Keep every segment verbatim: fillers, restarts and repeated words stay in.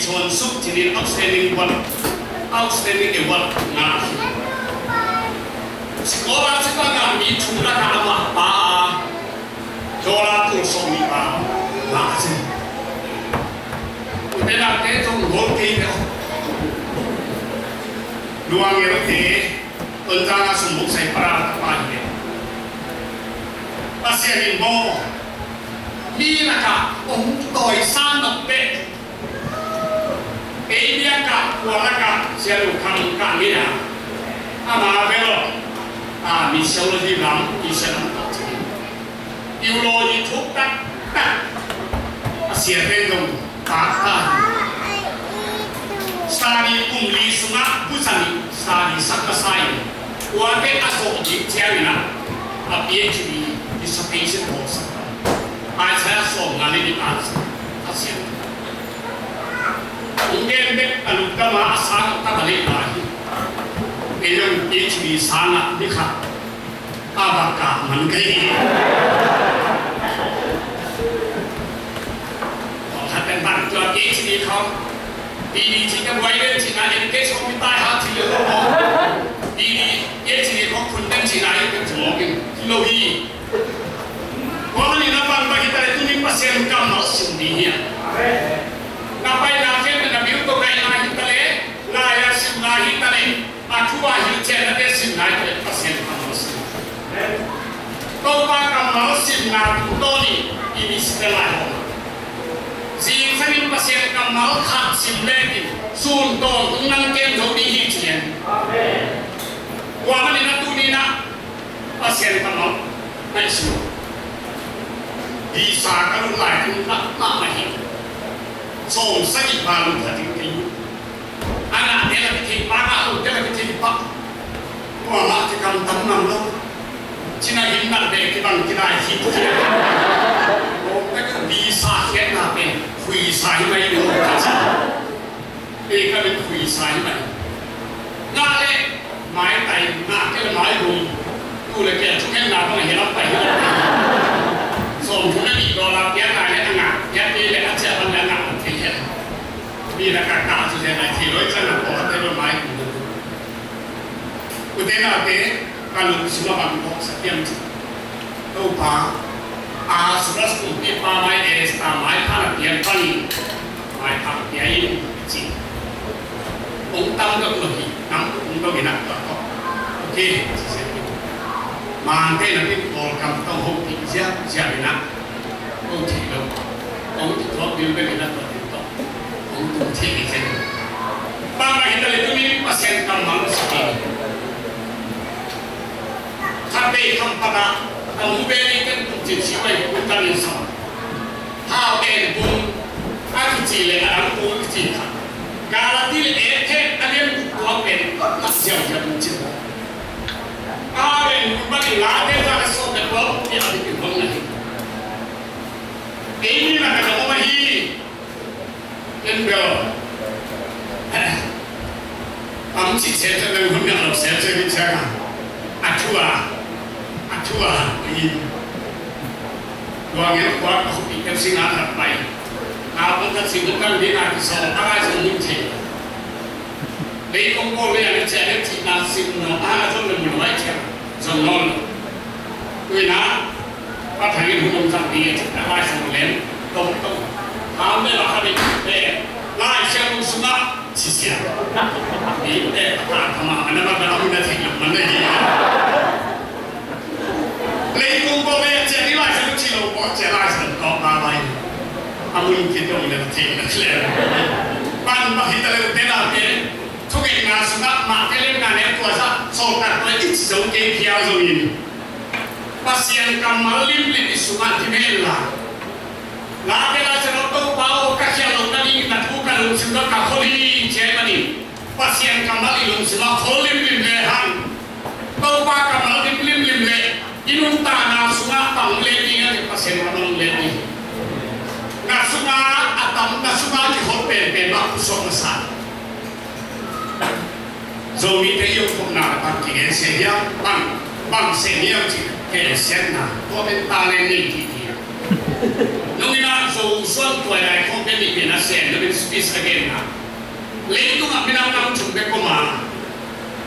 Chon Suk Thinin outstanding award, outstanding award ngah hi. Sikola sipang a mi thum lakah amah pa a dollar tul sawm nih pa ngah a si. Ute naute zong gol kei ve aw. Luang elte Tonzang a sum buk sai para tapa hi ve. Pasian in maw, mi lakah hong tawi sa nop teh ei biakah kua lakah Sia Lu Kham kah ni a, ama bel a missiology lam, mission lam tawh cih. Theology thuk taktak a siate zong pakta hi. Study kum li sungah busan study sak masa in, kuate a zawh ding ciangin ah a PhD dissertation hawhsak. Isaiah sawmnga le nih a sia. Ung gen bek a lungdam a, a sang tak a leh lai hi. Ei zong PhD sang ah ni khat a baka man kei hi. Khat pen bang tua PhD khawng, PhD ci ka buai den cihna, MK sawm mi tai ha ci le lo. PhD, PhD khawng khun den cihna, ei pen ci mawk in lo hi. Tua manin a bang bang hi ta leh tuni Pasian kammal sim ding hi a. Na paina khempeuh na bil tawh ngaihna hi ta leh, lai a simna hi ta leh, a thu a hilhcianna te simna hi ta leh Pasian kammal sim. Topa kammal simna tungtawn in i mi si te lai hawm. Zingsang in Pasian kammal khat sim leh in sun tawntung nang kem zo ding hi ci hian. Tua manin a tuni-in ah Pasian kammal ngaihsun. Visa ka lut lai tun tak mahmah hi. Sawm sagih pa lut kha ding kei. A ngahte la kithei pa, a ngah lote la kithei pa. Kuamah kikam tam ngam lo. Cina gim nat beh kibang kidai hi. Kong ka visa khiatna pen khuisa hi mai lo. Ei ka mit khuisa hi mah hi. Ngah leh maitai, ngah kei leh maigum. Tu leh kei a thungetna bang a hi lam pai hi lam pai. Sawmthum le nih dollar pia nai leh a ngah, pia pia leh a ciah bang leh a ngah lam thei hi. Mi na ka ka tu leh nai thei loi cang a pawh a te loi maigum. Ute naute, ka lungsim a bang phawk sa hiam cih. Topa, Ahasuerus kumpipa mai Esther maipha na pian panin, maipha pia in ci. Hong tam dok lo hi, nang hong dok in a tua tawh. Ok, ci sia hi. Mangte na pin Kawlgam tawh hong pin ziahziah in a. Ko thei lo. Hong ci tuak bil bek in a tua tawh. Hong tung thei hi zen. Bang a hi ta leh tuni Pasian kammal sa hi. Khatvei khampat ah a mu ve ni kan tung cin si vai kun kan in sa. Hau en bung a kici leh a dang bung a kici kha. Galati leh Efesa a lian buk tua pen kotna ziauziau bung cin. Hau en bung bang in Late za ka sawm leh kua buk i a dik in bang na hi. Ei ni na ka dong ma hi. En bel. Am ci ciat ciat leng hun ngah lo ciat ciat ni ciat a. A thu a. A thu a. I. Tua ngen kua ka hupi kan sing a khat pai. A pun kan sing kan di na ki sawm a lai sing mun ci. Lei kong ko lei a ni ciat lei ci na sing no a zong le mun lai ciat. Zong no. Ui na. Pa Thang in hun om zang ding a cih tak Lai Siangtho lem tong tong. Ham le la kha ding le Lai Siangtho sungah ci sia. Ni te pa Thang thamah man na man na hun na thei lam man na hi. Lei kung ko le a ciah ni Lai Siangtho ci lo ko ciah Lai Siangtho tawh ma lai. A mun kit dong le thei na le. Pan pa hi ta le te na te. Thugenna sungah mah te le na le tua sa sawltak tua i ci zo kei phial zo in. Pasian kammal limlim i sungah kimen la. Late Lai Siangtho Topa aw, ka khial loh nading na thu ka lungsim tawh ka khol hi ci ahih manin Pasian kammal i lungsim ah khol limlim le hang. Topa kammal limlim le i nuntakna sungah bang le ding a Pasian kammal le ding. Na sungah a tam, na sungah kikhol penpen mah pusuak masa. Zomite i omkhopna le pan kigensia hiam, bang, bang sem hiam cih gensiatna, tua pen talent nei kik hi. Nong ina Zo suan tuai lai khawng pen nih pen a sem na pen speech a genna. Leitungah minam nam thum bek om a,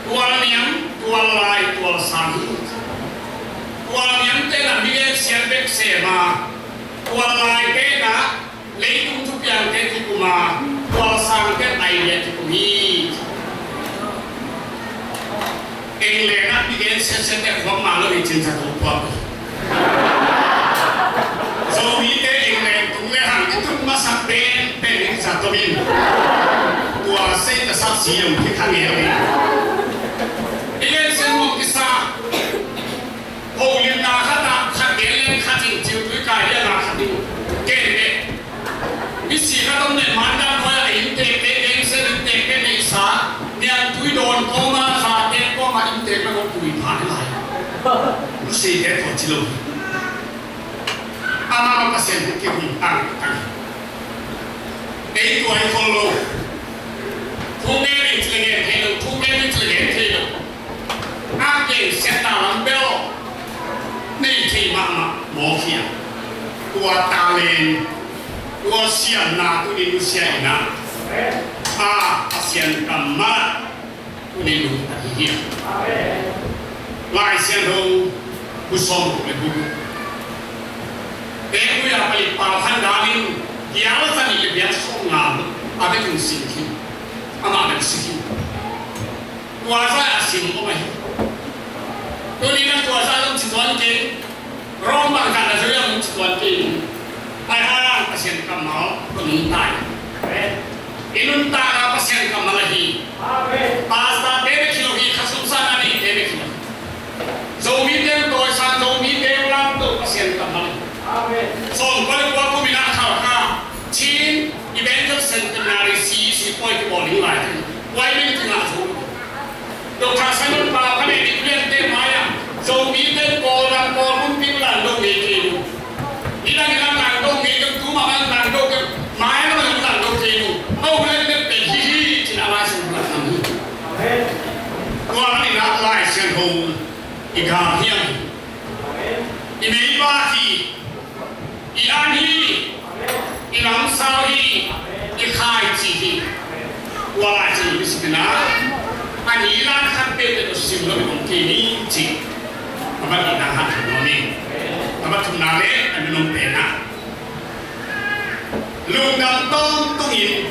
tual niam, tual lai, tual sang hi. Tual niam tenah mi gensiat bek sem a, tual lai tenah leitung thupiangte kikum a, tual sang ten idea kikum hi. England ah mi gensiat siatte khuak mah lo hi cin zato puak hi. Zomite England tung le hang i tun masak pen pen in zato in. Tua sei ka sak si yong hi kha ngel hi. I gensiat mong kisa. Holimna khat ah khat gen leng khat in, ciltui kai lian ah khat in gen leh, misi khat om leh mandan khuai ah inntek te, gengsiat inntek te neihsa, niamtui dawn kawm a, zate kawm a inntek na kawm tui pha ni lai. Misi te tua ci lo hi. Amah Pasian hong kihun tangtang hi. Ei tua hi khol lo. Thu ngen in ci leh ngen thei lo, thu ngen in ci leh ngen thei lo. A gengsiatna lam bel nei thei mahmah mawk hi a. Tua talent, tua siamna tuni nusia in a, a Pasian kammal ah tuni nungta hi hi a. Lai Siangtho bu sawmguk le bu, Hebru a pali pau khan dalin, gial zanih le gial sawmnga a bekin sin khin, amah bek si khin. Tua zah a sim om ahi. Tuni na tua zah zong ci tuan kei. Rom bang zah na zui a mun ci tuan kei. Pai hang Pasian kammal tua nuntak. I nuntak a Pasian kammal ahi. Pastor te bek hi lo hi, kha sum sa na nei te bek hi lo hi. Zomi te tawi sang Zomi te lam to Pasian kammal ahi. Sawm kua le kua kum in a Khalkha Chin Evangel Centenary C E C pawi kibawl ding lai te. Pawi min kingah zo. Doctor Simon Pau kha nei ding lian te mai-ah Zomi te Kawlgam Kawlgam pumpi tang do ngei kei lo. Nidang in a tang do ngei kei lo, tuma bang tang do kei lo. Mai lam in tang do kei lo. Au len len pen hi hi cin a Lai Siangtho lam hi. Tua lam in a Lai Siangtho i gam hiam hi. I mei bak hi. I an hi, i lamsau hi, i khaici hi. Tua lai cin i si na, a ni lan khat peuhpeuh tawh sim lo i om kei ni ci. A va nihna han thum nuam in. A va thumna le a minung pen ah, lungdam tawntungin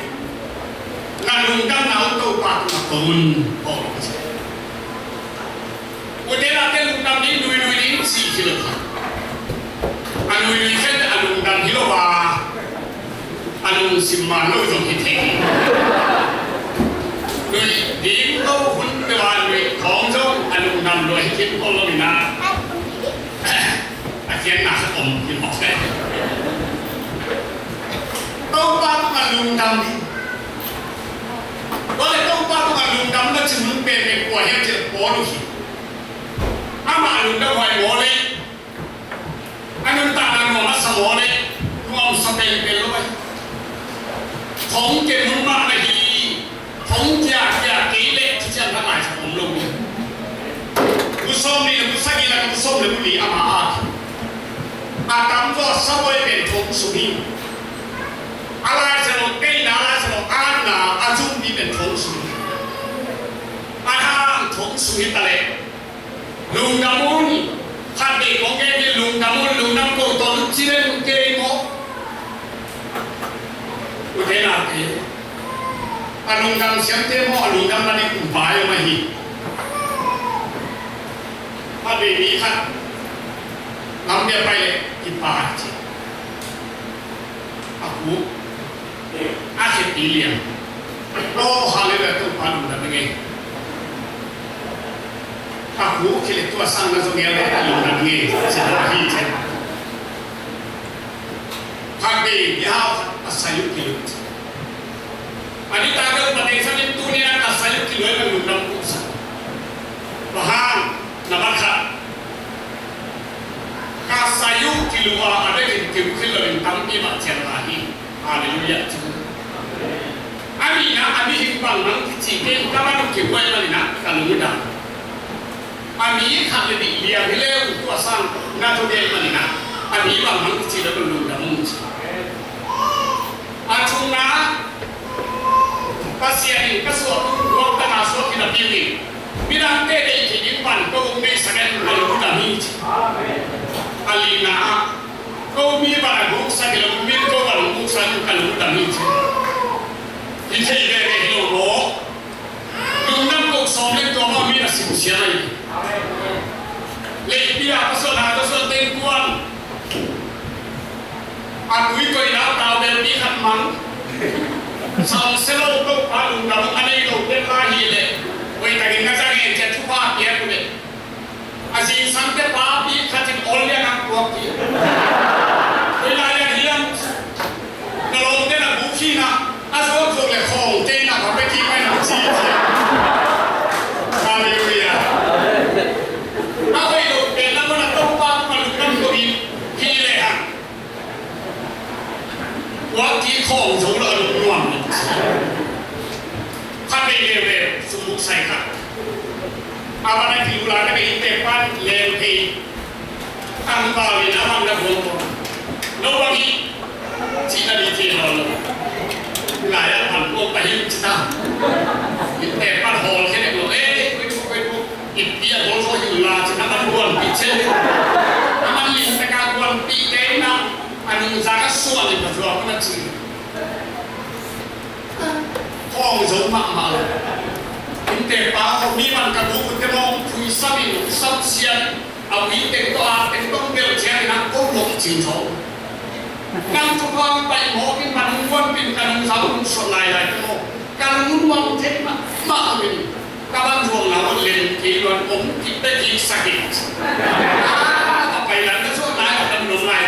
na lungdamna uh Topa tungah ko un, Paul in ci. Ute naute lungdam ding nuinui ding cih hi lo. A nuinui khen a lungdam hi lo a, a lungsim man lo zong hi thei. Nui ding lo hun peuh a nui khawng zong a lungdam lua hi khin ko lo in a, a khiatna khat om hi mawk ve. Topa tungah lungdam ding. Tua leh Topa tungah lungdam na cih hun pen pen kua hiam cih leh Paul uh hi. Amah lungdam huai maw leh, a nuntakna nuam a sa maw leh, nuamsa penpen lo ahi. Thong kem hun mah na hi, thong kia kia kei leh thuciam na lai sa om lo hi. Bu sawm nih le bu sagih lak ah bu sawm le bu li amah a, a tam zaw a sa buai pen thong sung hi. A Lai Siangtho, keina Lai Siangtho, a na a zumpi pen thong sung hi. A hang thong sung hi ta leh, lungdam un. Khat vei kong gen hi, lungdam un, lungdam ko tawh ci den kei maw. Ute naute, a lungdam siamte maw, a lungdam na ding kumpai om ahi. Khat vei mi khat lam bia pai leh kipai ci. A kuk a khepi lian. Lo ha le le Topa lungdam ngei. A kuk khe le tua sang na zong ngei le a lungdam ngei. Ci na hi ci. Khat vei mi hau khat a sai uh kilut. A ni ta ka upa teng sanin tuni a ka sai uh kilut a lungdam uh sa. Bang hang na ba khat. Ka sai uh kilut a a bekin kilut khin lo in tampi mah ciang lai hi. Halleluiah. A mihna a mihing bangmah kici kei ka man uh kibuai manin a ka lungdam. A mi khat le nih liang hi le uh tua sang na thu dei manin a, a mi bangmah kici le ka lungdam. A thumna, Pasian in ka suah tung guak tanga suak hi napi-in, midangte deih theih ding pan ko hong deihsak in ka lungdam hi ci. A lina ah, ko mi bang a guksak hi lo, min ko bang guksak in ka lungdam hi ci. Hi thei veve hi lo maw? Lungdam ko sawm le tua mah mi na simsiam ahi. Leipi a ka suah na ka suah teng kuan. A tui koihna tau belpi khat mang. Samsia lo Topa lungdam a nei lo pen la hi leh, hoih takin na zang en ciat thupha piak uh leh, a zingsangte papi khat in awl lian a kuak hi. Hoih lai lian hiam? Na lawmte na guk hi na, a zuak zuak leh khawng kei na ka pia kik mai na ci ci. Halleluiah. A hoih lo pen na ko na Topa ko ma lungdam ko in hi leh hang. Kuak kik khawng zo lo a lungnuam. Khat vei leuleu, sum buk sai khat. A van a kilula ka dei te pan leu thei. Tangval in a van na buang buang. No bang hi. Cihna ding thei lo lo. Lai a van buang pa hi ci ta. Te pan hol khe dek lo. Eh, koi tu, koi tu. Ip pi a hol zo hi la ci na man buang pi ce. A man ling ta ka buang pi te na. A nung za ka suan in ka zuak na ci. Khawng zo mahmah lo. Innte pa aw, mi man ka bu te maw, phuisam in, phuisam sian, a ui teng tawh, a teng tawh bel ciang in a ko lawh cin zo. Nang thupha paih mawk in man hong guan pin ka nungzau hong suan lailai te maw, ka lungnuam thei mahmah lo in. Ka van zuang na on lem kei luan om kik te kik sak in. Ah, ka pai lan ka zuang nai ka kan nong lai.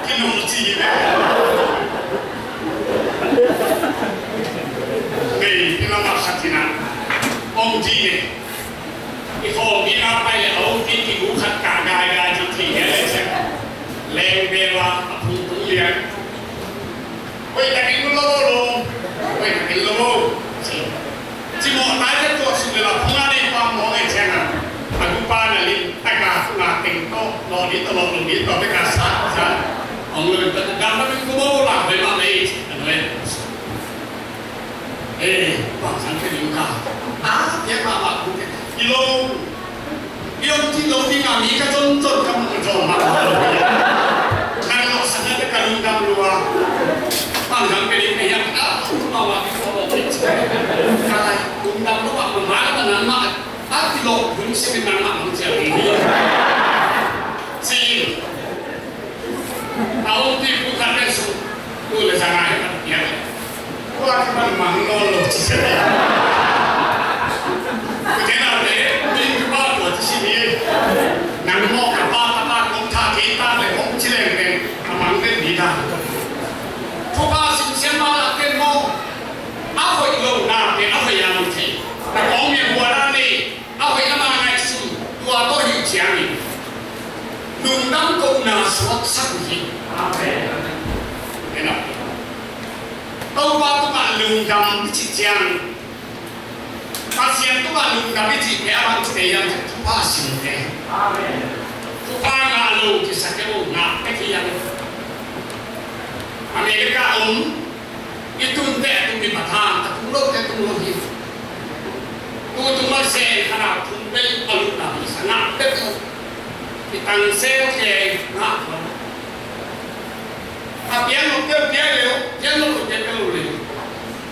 Ki nong ci hi ve. Kei ki la ma khat in a. Ong ci ne. I khawng ki na pai le ong ki ki gu khat ka gai gai ci ci ne le se. Leng be wa a phung tung lian. Hoih takin lo lo. Hoih takin lo lo. Ci. Ci mawh tai te tuak suk le la phung a nei pa mawh ei ciang a. A gu pa na lim taka sunga teng tawh lawh ding tawh lawh lum ding tawh bek a sa sa. Hong lo in ta dam na min gu mawh la hoih mah lei ci. An hoih. Eh, bang sang ke ding ka. Ah, dia mah mah gu ke. Ilo. I om kik lo ding a mi ka zon zon ka muh zon mah. Nang lawhsakna te ka lungdam lua. Bang zang pe ding ka hiam ka muh mah mah ki ko lo. Ka lai lungdam lua mah mah mah nang mah. A ki lo hun si min nang mah mah cia ding. Ci. A om kik pu khat pen sung. Tu le zang a hi khat piak. Tua ki pan mang nawn lo ci sia. Kute na le, mi ki pa tua ci si ni. Nang maw ka pa, ka pa kong tha kei ta le kong ci leng leng. A mang den ni ta. Thupha sim sian ma la ten maw. A hoih lo na pen a hoih a mang thei. Na kong mi a hua na ni. A hoih a ma ngai sun. Tua tawh hi ciangin. Lungdam kohna suaksak uh hi. Amen. Topa tungah lungdam i cih ciang, Pasian tungah lungdam i cihte a bang cihte hiam cih thupha simte. Thupha ngah lo kisate uh ngah tek hi hiam. America om i tunte tung hi, Pathian a tung lote tung lo hi. Tu tung lo se khana thum pei a lungdam i sa ngah tek uh. I tang sel ke ngah lo. A piang lo piang piang lo, piang lo piang piang lo le.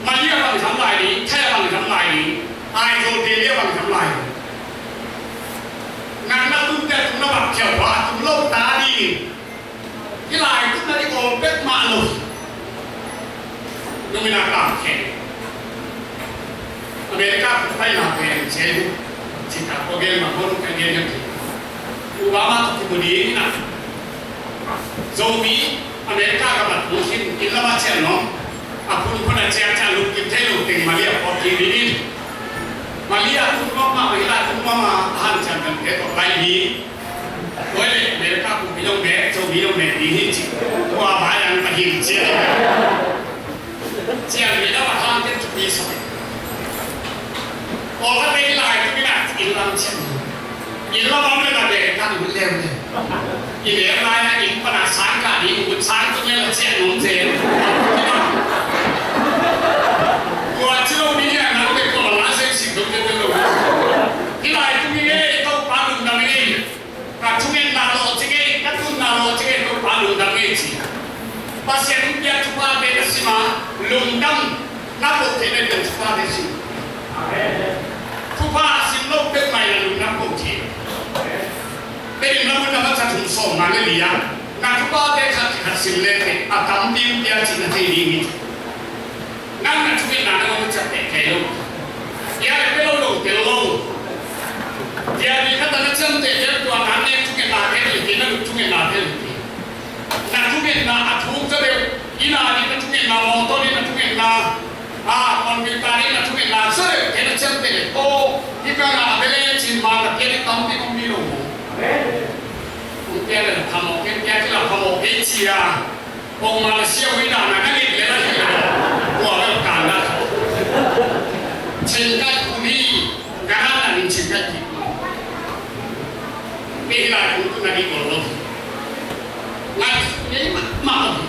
Malia bang sam lai ni, thai bang sam lai ni, ai zo te lia bang sam lai ni. Nang na tung te tung na bang kiau ba tung lo ta ni. Ki lai tung na di ko pek ma lo. Nung ina ka ke. America ko pai na pen che. Ci ta ko gen ma hon ka gen ya. Obama to ki budi na. Zomi America ka mat mu khin in la ma chen no. A phun phun a chia chia lu kin thei lu ting Malia ko ki ni ni. Malia tung ma ma, Malia tung ma ma, han chan kan te ko lai ni. Ko le America ko mi dong me, Zomi dong me ni ni ci. Ko a ba yang ka hin ci. Ciang mi na ba han ken ci pi so. Ko ka te lai tu mi na in lam chen. Inn lam a om leh na beh ka lut leuleu. I lem lai-a inn pan a sang kah ding, ut sang tung leh la ciah nuam zen. Tua ci lo ding hi a, nang beh kua bang a seng sik dong zen lo. Hih lai tung hi ei, Topa lungdam hi. Ka thungetna lawhcing ei, ka tunna lawhcing ei, Topa lungdam hi ci. Pasian in piak thuphate na sim a, lungdam na koh theihna ding thuphate sim. Thupha a sim lo peuhmah in lungdam koh thei. Tedim Lamuanna masa thum sawmnga le li-ah na thuphate khat khat sim leh teh a tampi hong pia cih na thei ding hi. Nang na thungetna na hong ciamteh kei lo. Pia leh pia lo lo tel lo. Pia ding khat a na ciamteh leh tua nang na thungetna tel hi, na thungetna tel hi. Na thungetna a thuk zaw deuh, inn a ding na thungetna, mawtaw ding na thungetna, a, computer ding na thungetna zaw deuh, kei na ciamteh leh, aw, hih ka ngah a bia leh cin ma na pia ding tampi om hi lo maw. Kong pia leh phamawh kei, pia kei la phamawh kei ci a. Pongmawh la siau hi dan a na nget leh la hi lo. Kua bel kan la. Cin kai kuli, ka na na ning cin kai kuli. Kei hi lai kong tun na ding ol lo. Ngai ngei mahmah lo hi.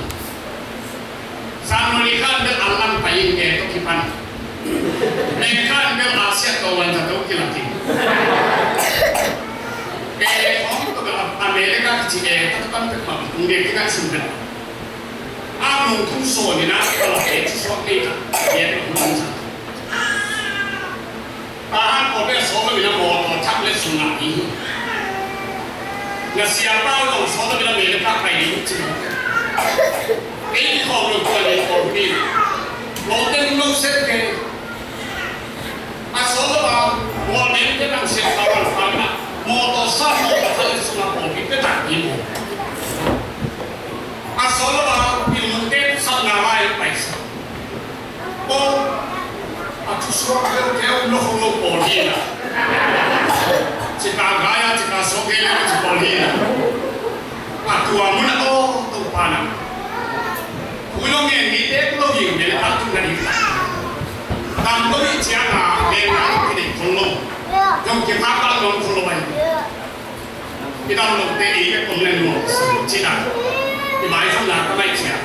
Sam no li khan bel a lang pai in, kei tawh kipan. Mei khan bel a siat tawh wan ta tawh kilak in. Kei khawng tawh bel a America kici kei tawh kipan pek mah kong dek kina sim bel. A nung tung sawn in a kala kei ci suak nei ta. Kei tawh nung sa. Tahan pawl bek sawt lo in a mawtaw thak leh sung ngah ding hi. Na siapa zong sawt lo in a America pai ding ci. Ei kikhawm lo tua leh pawl hi. Mawtaw nung lo set kei. A sawt lo a, mawtaw nung te nang set pa wan pa na. Mawtaw sa mawtaw thak leh sung ngah pawl hi te tak ding hi. A sawt lo a, pil nung te sa ngah lai pai sa. Aw, a thusuak keu keu lo khong lo pawl hi na. Cika gai a, cika suak kei le ci pawl hi na. A tua mun a aw, Topa na. Khui lo ngen ni te khui lo hi, men a tung na ni. Tam lo ni ciang a, men a tung ni khong lo. Yong ki pa pa lo khong lo bai. I dam lote i bek om leh nuam ci dan. I mai zong na ka mai cia.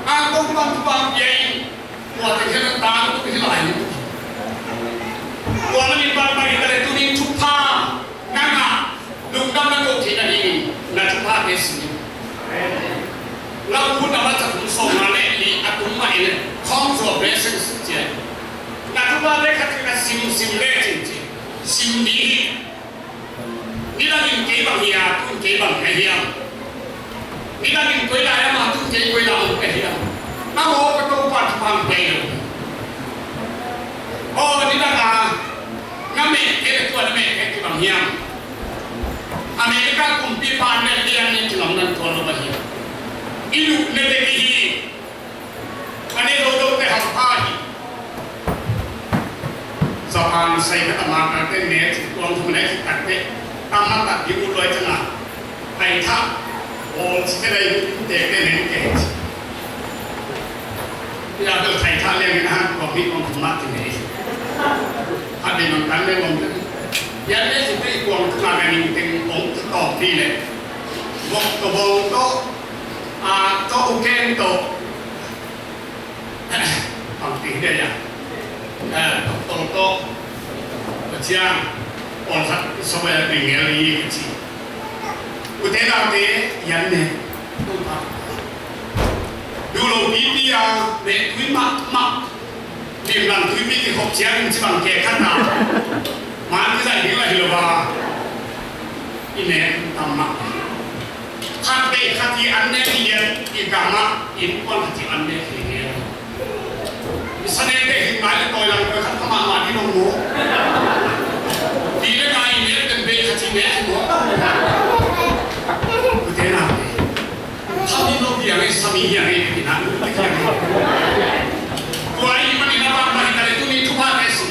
Ang kong bang tu bang pia in. Tua teng hian a tang tuk hi lai. Tua manin bang bang hi ta leh tuni thupha na ngah, lungdam na koh theihna dingin na thuphate sim in. Labu na masa kum sawmnga le li a tung mah in khawng zuak ve seng sik cia. Na thuphate khat khat sim sim le cin ci. Sim ding hi. Nidangin kei bang hi a, tun kei bang ka hiam? Nidangin koi lai ama, tun kei koi lai ka hiam? Na maw ka Topa thupha kei lo. Aw, nidang a na meh kei le tua na meh kei kei bang hiam? America kumpipa ne lian ni kilawm nan tua lo bang hiam? I luh ne te kei hi. A nei lo lo te hampha hi. Japan sai khat a mak kal te ne ci tuang thum ne ci tak te. Tam na tak ding ut luai cang a. Thai tha. Ol ci te lai te te ne ke ci. Ya bel thai tha liang in a han tuang mi tuang thum mak ci ne. Khat ding mang kan le tuang te. Ya ne ci te tuang thum mak a ning teng ong ci tuang ti le. Mok to bong to. A to u ken to. Bangti hi dia, doctor tawh Pasian pawlkhat sawm a bing ngel hi ka ci. Ute naute, yan ne, Topa duh lo pipi a, mehtui mahmah. Limlang tuipi kikhop ciangin ci bang kek khat a, man kizai ding la hi lo a, i nek tam mah. Khat bei khat hi an nek lian i gam ah innkuan khat hi an nek hi ngen. I sa nek te hi ngai le tawi lang tawi khat kha mahmah ding lo mu. Ti le ngai i nek ten bei khat hi nek hi mu. Ute naute, kha mi lo hiang ei, sa mi hiang ei, pi na lu te hiang ei. Tua i manin a bang manin a le tuni thupha te si.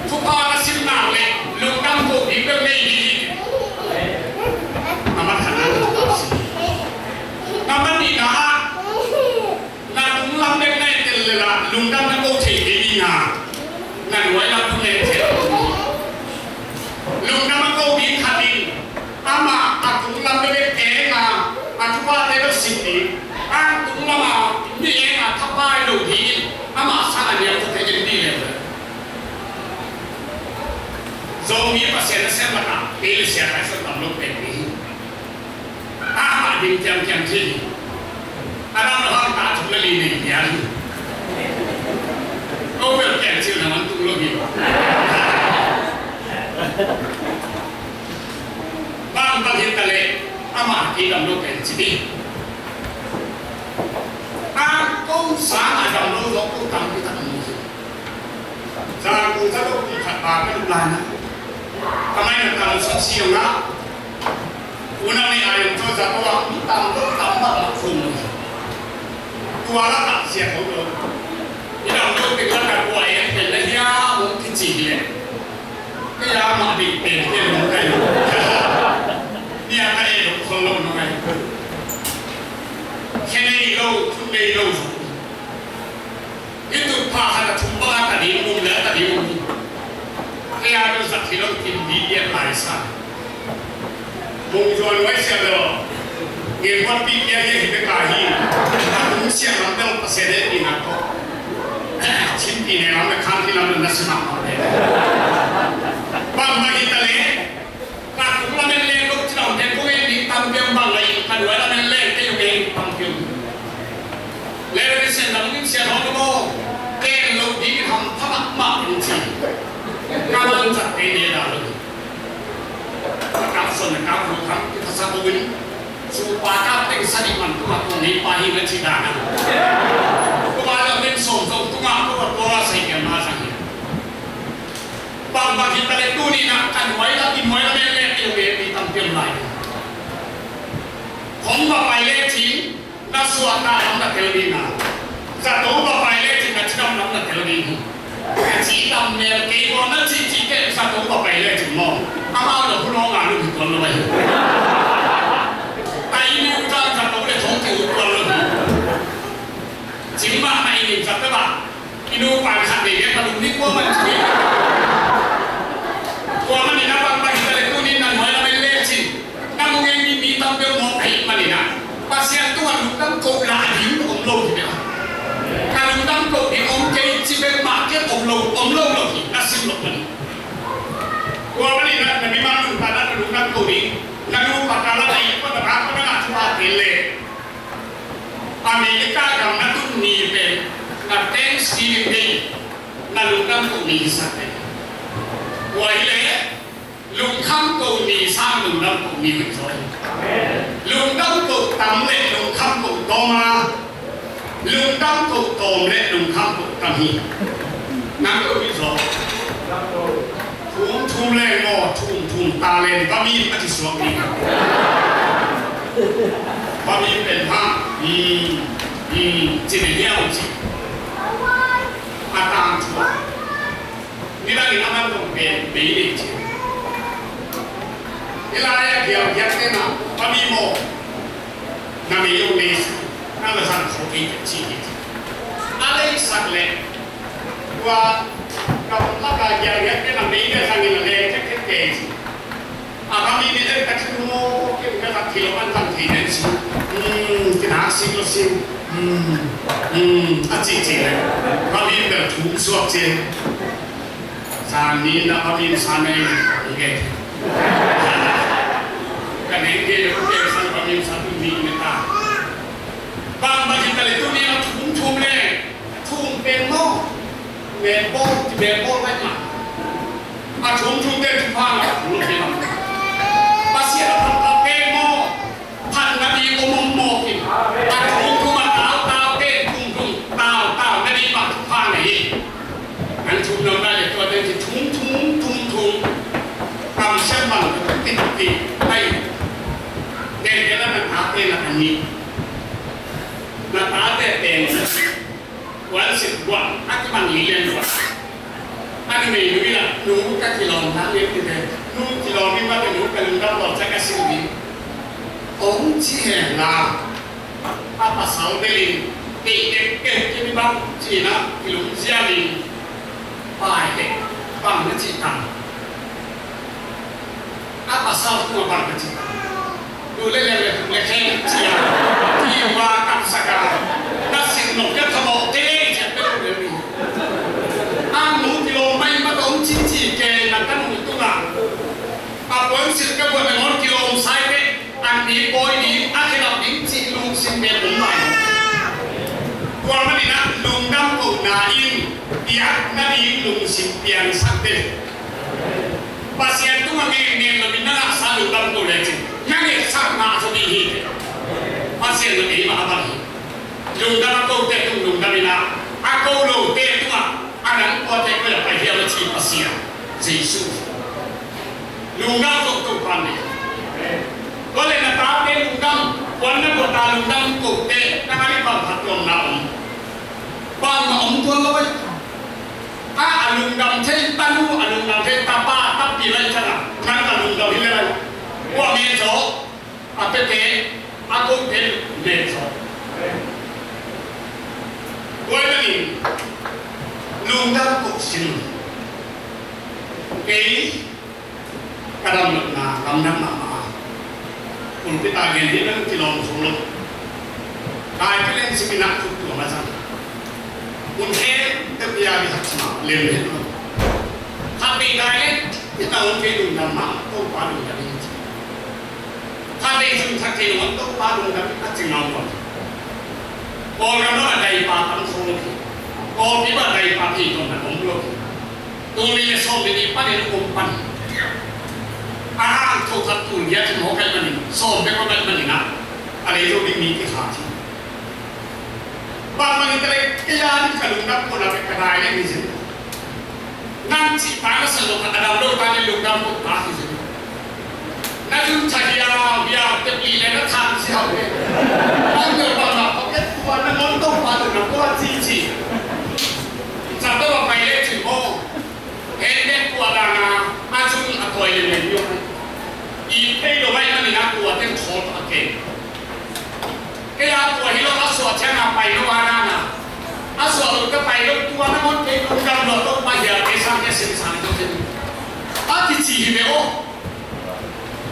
Thupha na sim nak leh lungdam ko ding bek nei ding hi. Nambat khatna, nambat nihna ah na lungdam bek na tel leh lah lungdam na ko thei kei ding a, na nuai lam lungdam thei. Lungdam A niam tuk te in di le. Zomi Pasian nasem lakah kei le Sia Khai Suan dam lo pen mi hi. Amah ding kiamkiam thei hi. A dam lo hang ta thum le li nei pial hi. Ko bel kiam cil na man tung lo hi. Bang bang hi ta le amah kei dam lo pen ci hi. A ko sang a dam lo zong ko tampi tak mu hi. Zan kung za lo kung khat ba ka lup lai na. Ka mai na tam sot si yong na. Una mi a yong cho za ko wa mi tam lo tam ba ma khum. Tua la tak sia ko lo. I dam lo pek la ka kua e pen la hia mong ki ci le. Ka ya ma di pen ke lo kai lo. Nia ka e lo ko lo no kai. Khe nei lo, thun nei lo. I tut pha khat a thum bang a ta ding um le a ta ding um. Kei a dong zat hi lo kin di dian lai sa. Mung zuan wai sia lo. Ngen huat pi kia ye hi be ka hi. A tung sia lam bel Pasian e pi na ko. Chin pi ne lam le khan pi lam le na si mak mak le. Bang bang hi ta le. Ka tung lamen leng lo ci lam te kong en ding tam piang bang lai, ka duai lamen leng te yong en tam piang. Leng le sian lam ning sian hong mo, ken lo ding ham tha mah mah ding ci. Ka man zat te ne da lo. Ka son ka fu kham ki tha sa ko win. Su pa ka teng sa di man tu ma tu ni pa hi na ci da na. Ko ba lo ning som som tu ma ko ba ko la sai ke ma sa hi. Bang bang hi ta le tuni na ka nuai la, i nuai la men le i nuai mi tam piang lai. Hong ba pai le cin na suak na lam na tel ding na. Zato ba pai le cin na cidam lam na tel ding. Ka cidam mel kei ko na ci ci te zato ba pai le cin mo. Amau lo hu lo nga lu hi tuan lo bai. Ta i ni u ta zato le thong ki u tuan lo hi. Cing ba na i ni zato ba. I nu pan khat nei dek ka lum ni kua man ci. Kua man ni na bang bang hi ta le tuni na nuai la men le cin. Na mu ngen mi mi tam peuh mawk ahih man ni na. Pasian tungah lungdam ko la ding om lo hi meh. Ka lungdam ko ding om kei ci bek mah kei om lo, om lo lo hi na sim lo man. Kua man ni na, na mi ma lungdam na lungdam ko ding. Na nu pa ka la na i pa na ka pa na ka ci pa te le. America gam na tun ni pen na Thanksgiving Day na lungdam ko ni hi sak pen. Tua hi le lungkham ko ni sang lungdam ko ni hi zaw hi. Lungdam ko tam le lungkham ko tawm a, lungdam ko tawm le lungkham ko tam hi. Nang ko hi zaw. Thum thum leng maw, thum thum ta leng, va mi a ci suak ding. Va mi pen hang, hmm, hmm, ci ne hiau ci. A tang thuak. Ni la ni a man dong pen, bei nei ci. Ni la ya giau giau te na, va mi maw. Na mi yong nei sa, na la san khau kei ci ci. A lei sak leh. Tua ka lak a gial giat te na mei te zangin a leng tek tek te ci. A ka mi mi te ka ci mu ke ka zak thilo an zang thei den ci. Hmm, ki nak sik lo ci. Hmm, hmm, a ci ci le. Ka mi bel thum suak ci. Sa ni na ka mi sa nei ke. Ka nei ke lo ke sa ka mi sa tu ni me ta. Bang bang kita le tu ni a thum thum le. Thum pen maw? Mem bawl, ci mem bawl bai mah. A thum thum te thupha ngah thum lo pen maw? Pasian a phat a pen maw? Phatna ding om om mawk in. A thum thum a tau tau pen thum thum tau tau na ding mah thupha ngah hi. An thum nong dai le tua den ci thum thum thum thum. Kam siam bang ka tu ti ti ai. Den den na na ta pen na kan ni. Na ta te pen. Kuan sik kuan a kiman li lian kuan. A numei nu ila nu ka kilawm hang lian kite. Nu kilawm in ba ka nu ka lungdam lawm cia ka silh ding. Ong ci hen la. A pasal belin kei kei kei kei mi bang ci na kilung zialin. Pai kei bang na ci tang. A pasal tungah bang ka ci. Tu le le le le khe cia. Ti wa kam saka. Na sin no ke thamo te cia pe le ni. Hi pawi ding, a khedap ding cih lungsim bek om lai lo. Tua manin ah lungdam kohna in biakna ding lungsim piangsak ding. Pasian tungah ngen ngen loin na ngahsa lungdam ko lecin na ngetsakna a zaw ding hi. Pasian in eimah a bang hi. Lungdam a kote tung lungdam in ah, a ko lote tungah a nang kuate koi a pai hiam a ci Pasian Jesu. Lungdam ko Topa ni. Tua le na tate lungdam, kuan na ko ta lungdam kote na ngai bang phat lom na om. Bang na om tuan lo ai. A, a lungdam thei tanu, a lungdam thei tapa, tapi lai cana nang ka lungdam hi le lai. Kua me zo. A pete, a kote le zo. Tua ahih manin lungdam ko sin. Kei ka dam lotna lamdang mahmah a, pulpit a gen hi bel kilawm zo lo. Kai ka len simin ah khut tuam a zang. Mun khe te pia di khat sima lem het lo. Khat bei kai len hi ta hong kei lungdam mah, Topa lungdam hi. Kha dei zun kha kei nuam Topa lungdam a ci ngam nuam. Kawlgam lam a daipa tam kho lo hi. Kawlpi bang daipa thei tawh na om lo hi. Tul nih le sawm le nih panin om pan. A hang tho khat tul giat in hawk kai panin sawm bek hawk kai panin ah a lei zo ding mi kikha hi. Bang bang in ka lei kei a ding ka lungdam ko na bek ka dai le mi zin. Nang cih ta na sa lo khat a dam lo ta le lungdam ko ta hi zin. Na zun cha hiau hiau tep li le na thang siau le. Nang neu bang na pocket tua na ngon tong pa tu na ko a ci ci. Sa to ba pai le ci mo. Hen le tua da na a zun a toi le le yo. I pei lo bai na ni na tua ten thol a ke. Kei a tua hi lo a suah ciang a pai lo a na na. A suah lo ka pai lo tua na ngon kei lungdam lo Topa hi a kei sang kei sin sang kei sin. A kici hi ve aw.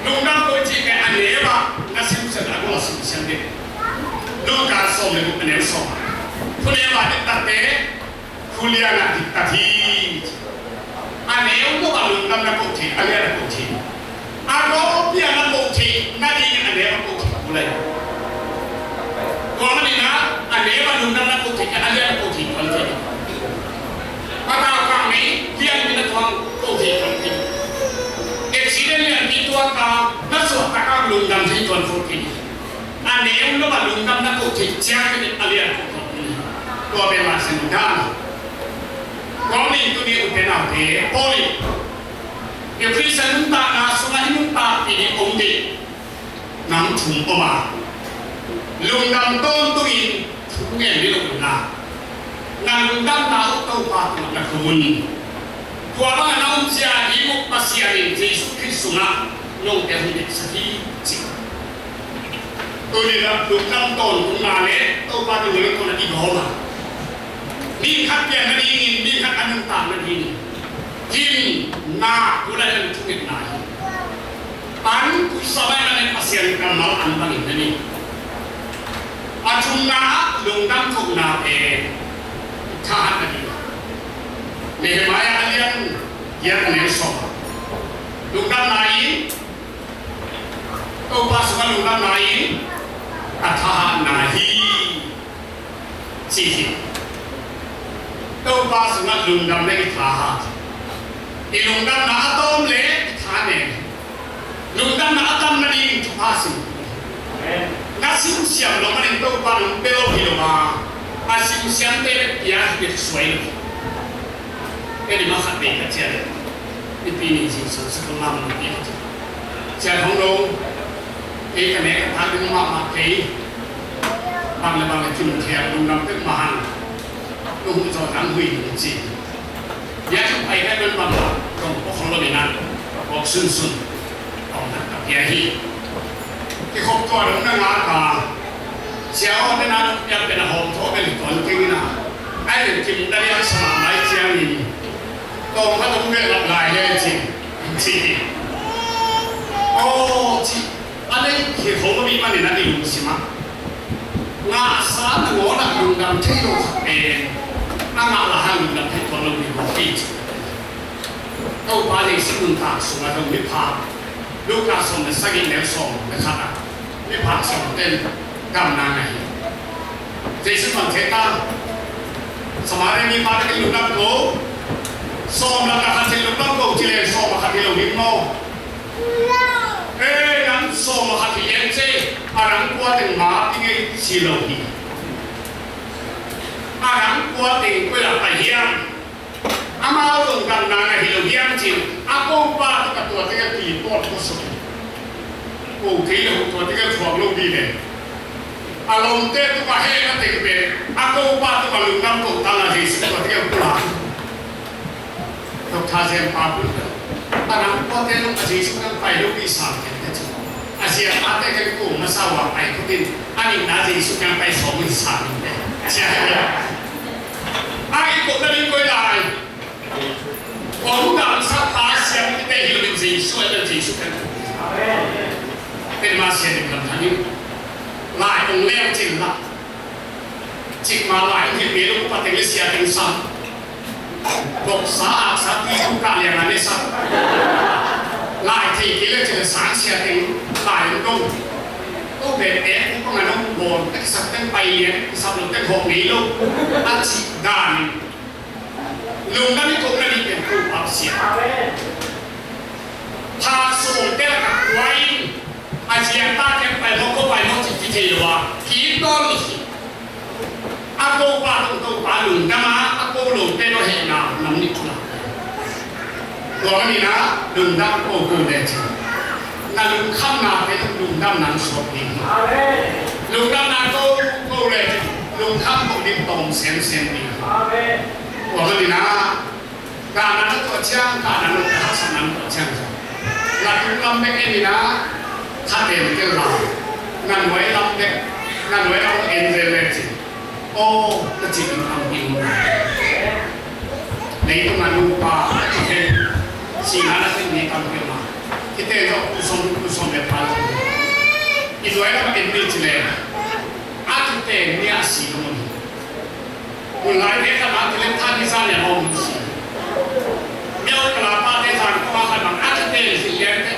Lungdam ko ci kei a neu a na sim sian a ko la sim sian ding. Luka sawm le guk a neu sawm. Thu neu a diktatte. Thu lian a diktat hi. A neu lo a lungdam na ko thei, a lian a ko thei. A ko pian na ko thei, na ding a neu a ko thei, ko lai. Tua manin ah, a neu a lungdam na ko thei, a lian a ko thei, ko lai. Patau kang nei, lian mi na tuang ko thei, ko lai. Accident lian mi tuang ka, na suak ta ka lungdam thei tuan ko thei. A neu lo a lungdam na ko thei ciang in a lian ko thei. Tua pen la sin dan. Tua min tuni u te nau te poi. Kei Khristian nuntakna sungah i nuntakpih ding om ding nam thum om a. Lungdam tawntungin thu ngen ding lo na. Na lungdamna uh Topa tungah na khum un. Tua bangah na omzia ding uh Pasian in Jesu Khrist sungah note hong diksak hi ci. Tuni in ah lungdam tawntungna le Topa tungah i gawm a, mi khat pian nadingin, mi khat a nuntak nadingin, him na kulai na thungetna hi. Pan kuisa bai na le Pasian kammal an bangin na ni. A thumna ah lungdam kohna pen thahat na ding. Nehemiah a lian giat a neu sawm. Lungdamna in Topa sungah lungdamna in a thahatna hi. Ci hi. Topa sungah lungdam le i thahat. I lungdamna a tawm le i thanem. Lungdamna a tam nading thupha sim. Na simsiam lo manin Topa nong bia lo hi lo a, a simsiamte le pia hi suai lo. Kei ni ma khat bei ka cia le. Nipi ni Jesu sa ko lam ni pi. Cia hong lo. Kei ka ne ka ta ding ma ma kei. Bang le bang le kim thiang lungdam tek ma hang. Lung hu zo dang hui ni ci. Bia kim pai ka nun bang la. Kong ko khong lo ni na. Ka bok sun sun. Kong na ka bia hi. Kikhop tua dong na ngak a, sia aw te na dong piak pen a hawm thaw pen tuan keng in a, ai pen kim da liang sa lai ciangin, tawm kha dong pen lap lai le cin, ci hi. Aw ci, a lei hi kho mi manin a ding sim a. Ngahsa na ngawn a lungdam thei lo khat pen, a ngah la hang lungdam thei tuan lo mi kho hi ci. Topa Jesu nuntak sungah dong mi pha. Luka sawm le sagih neu sawm le khat ah, Miphak sawm ten gamna ngah hi. Jesu pan thei ta. Samaria mipa khat in lungdam ko. Sawm lakah khat in lungdam ko ci leng sawm a khat hi lo ding maw? Ei, nang sawm a khat hi leng ci a, a dang kua teng ma ding ei ci lo hi. A dang kua teng koi ah pai hiam? Amau zong gamna ngah hi lo hiam ci-in a kopa tawh ka tua teng a kilipawt khuasak hi. Ko kei lo tua teng a thuak lo ding leh a lawmte tungah hehna teng pen a kopa tungah lungdam ko tang a Jesu tua teng a pulak. Doctor Zen pa pun a nang kuate zong a Jesu kiang pai lo ding sang kei te ci. A sia tate kan ko masa ua pai ko tin a nihna Jesu kiang pai sawm in sang in te a sia. A i kop na ding koi lai. Kong dang sa pa siam kite hi lo in Jesu a Jesu kan. Pen ma sia ding lam thang in. Lai ong leng cing la. Cik ma lai ong hi pe lo pa teng le sia teng sam. Boksa aksa tui tu ka liang a ne sak. Lai thei kei le cing sang sia teng lai ong dong. Ko be pe ko pang a nong bon. Sak teng pai lian. Sak lo teng hok ngei lo. A cik dan. Lungdam i kong na ding pen ko pau sia. Tha sung te la ka kuai. A ziang ta ken pai mawk ko pai mawk cik ci thei lo a. Ki tol lo si. A ko pa lung ko pa lungdam a, a ko lo te lo hehna nam ni kula. Tua manin ah lungdam ko ko le cin. Na lungkhamna pen lungdamna in suak ding hi. Lungdamna ko ko le cin lungkham ko ding tawm semsem ding hi. Tua manin ah, kahna na tuah ciang, kahna na tuah, haksatna na tuah ciang. Na tung lam bek en in ah, khaten tel la. Na nuai lam bek, na nuai lam en zel le cin. Aw, ka cih ding tampi om. Leitung a nupa, a kihen, sihna na khen mi tampi om a. Kite zong kum sawm, kum sawm le pha lo. I nuai lam en mi ci le. A kite mi a si lo om. Hun lai te khat a kilem than ni sa nia om si. Myo kala pa te zan kua khat bang a kite si lian te.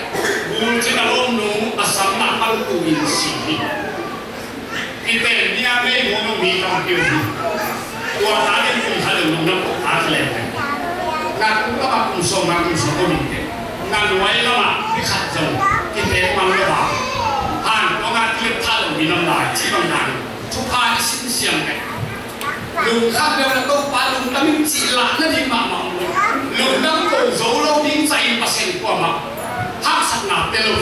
Bul cin a lom nung a sam na pal tu in si hi. Kite nia mei mo no mi tong piu hi. Tua ta den kum khat lem nong na pok ta kile. Na kum ka ba kum sawm na kum sawm ko min te. Na nuai lama ni khat zong kite mang lo ba. Han ko nga kile tha lo mi nam lai ci bang dan. Thupha i sim siam te. Lungkham deuh na Topa lungdam in cih lah na ding mahmah om lo. Lungdam ko zo lo ding ca in Pasian kuamah haksatna pe lo.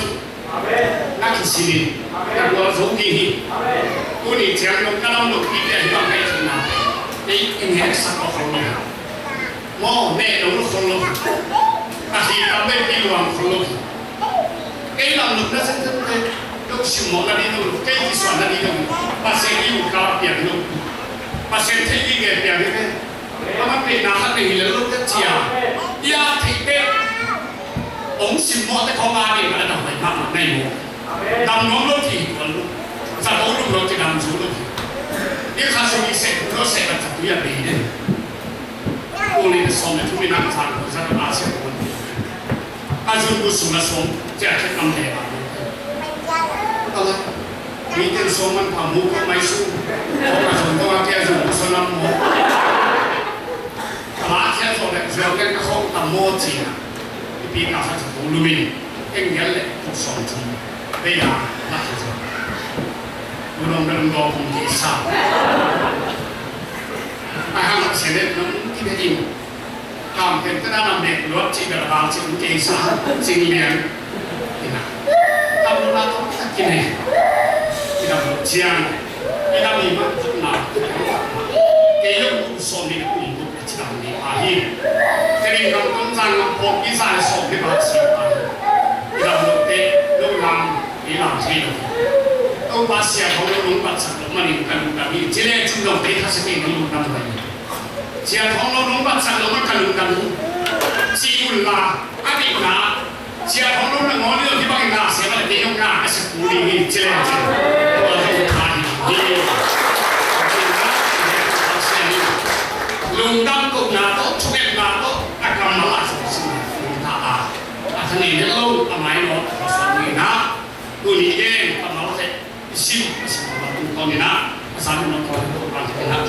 Na kisin in na gual zo ding hi. Tuni ciang nong ka lam lo pi pia hi bang ka i thina. Ei in heksak a khol lo. Maw, neh lo lo khol lo. A hi tam bei pi luang khol lo. Kei lam lupna zenzen te, lo simmawhna ding lo, kei kisuanna ding lo, Pasian i utka piang lo, Pasian theih ding ngen piang ding te, a man peihna khat nei hi le lo te cia, i a theih te, hong simmawh te khawng a ding a dam mai mahmah nei maw. Dam nuam lo ti tuan lo, za lo lum lo ti dam zu lo ti. I kha sung i seh lo seh ka cak tui a bei den. Kung nih sawm le thum in a zan kua zan a siam kua. A zun bu sung a sawm cia khe tam le a. Ala, mi ten sawm man pa mu ko mai su. Ko ka zun ko a kia zun bu sawm lam mo. Ala kia zon le zon le ka khong tam mo ci na. Ipi ka kha zun bu lu min. Eng yal le ku sawm thum. Be ya, la kia zon. Bu nong ka lung do kung ki sa. A hang se le nong ki be in. Kam pen tena na mek luat cih bel a bang cih kei sa cing lian. Ina. Kam lo na tawh tak kine. Ina lo ciang. Ina mi man tut na. Kei lo kum sawm ni kum kut a ci dam ni a hi. Kei ring kam tong zang ngam pawk i sa le sawm ni ba si a hi. Ina lo te lo lam i lam thei lo. Topa sia thong lo nong patsak lo manin ka lungdam hi. Ci le cin lo kei kha sa kei nong lungdam lo hi. Sia thong lo nong batsak lo man ka lungdam hi. Ci un la, a dikna. Sia thong lo na ngawn lo hi bangin na sia bang kei nong na ka sia pu ding hi ci le ci. Tua hi ka hi hi. Lungdam ko na to, thugen na to, a kam ma la so si na ta a. A thang ni lo, a mai lo, a so ni na. Tu ni gen, a ma lo se. Sim a sim a tung tawh ni na a sa ni na tawh ni tawh ni na